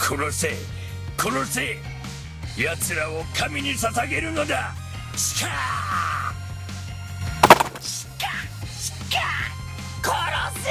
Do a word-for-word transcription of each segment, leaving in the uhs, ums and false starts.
殺せ、殺せ。奴らを神に捧げるのだ。シカー！シカー！シカー！殺せ！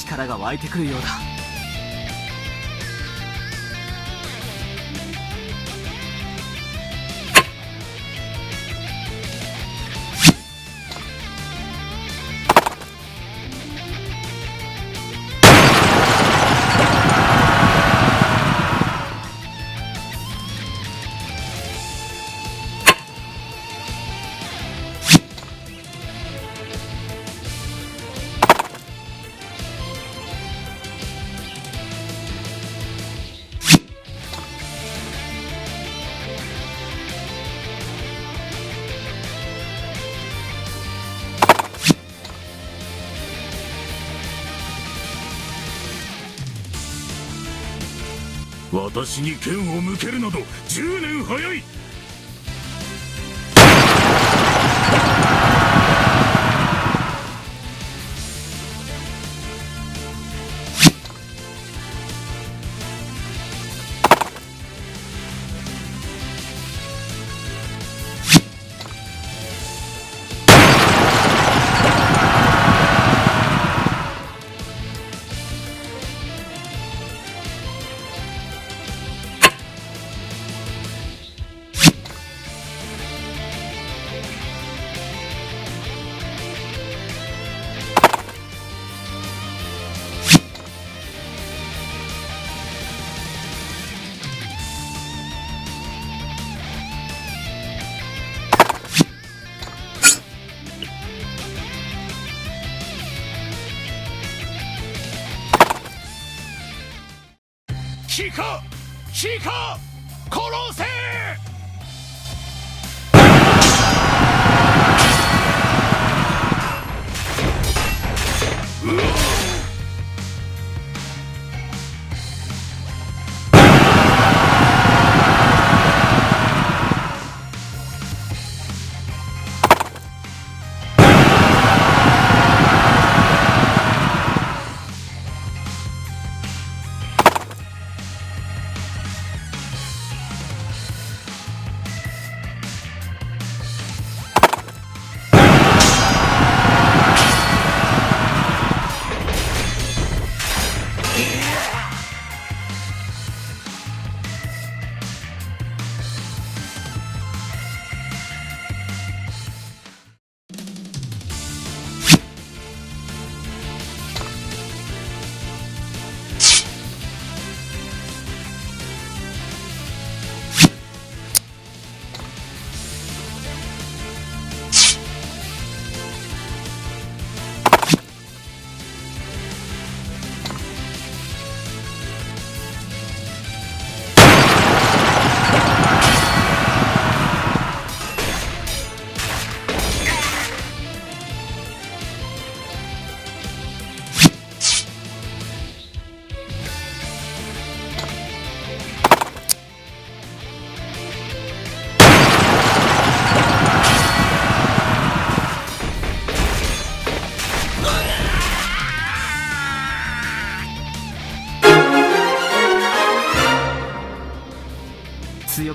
力が湧いてくるようだ。私に剣を向けるなど、十年早い。聞か！聞か！殺せ！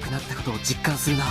くなったことを実感するな。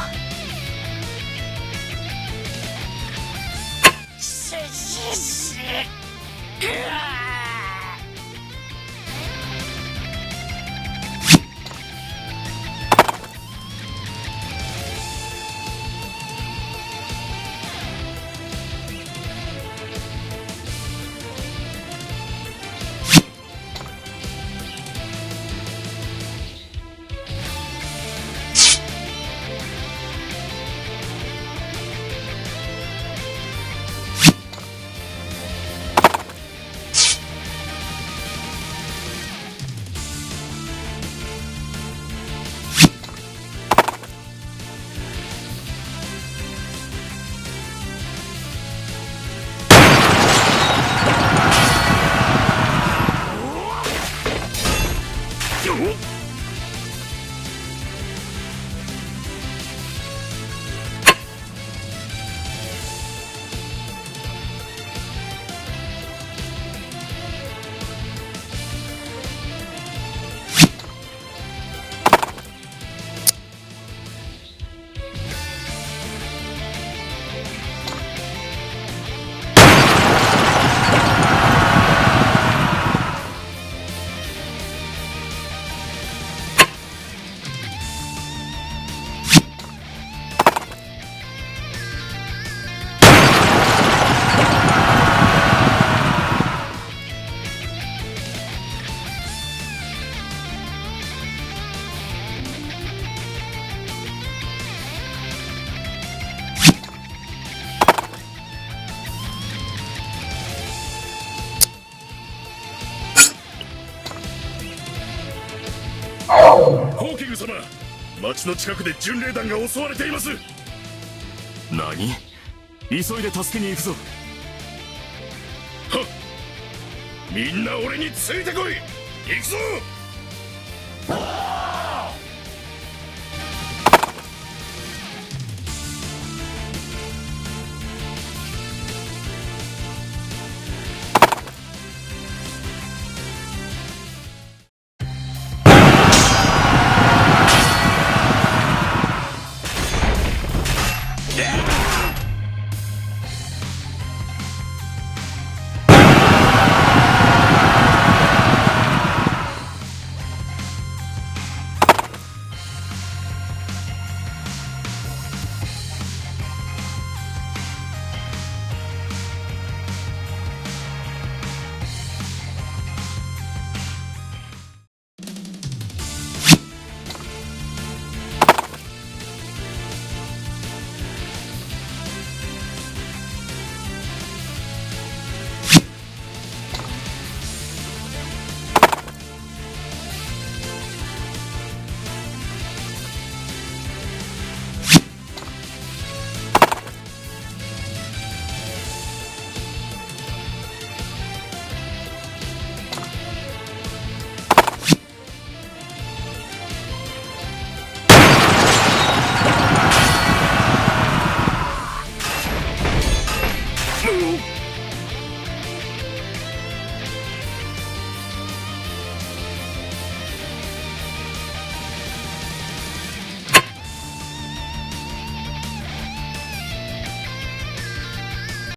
ホーキング様、町の近くで巡礼団が襲われています。何？急いで助けに行くぞ。はっ！みんな俺についてこい！行くぞ！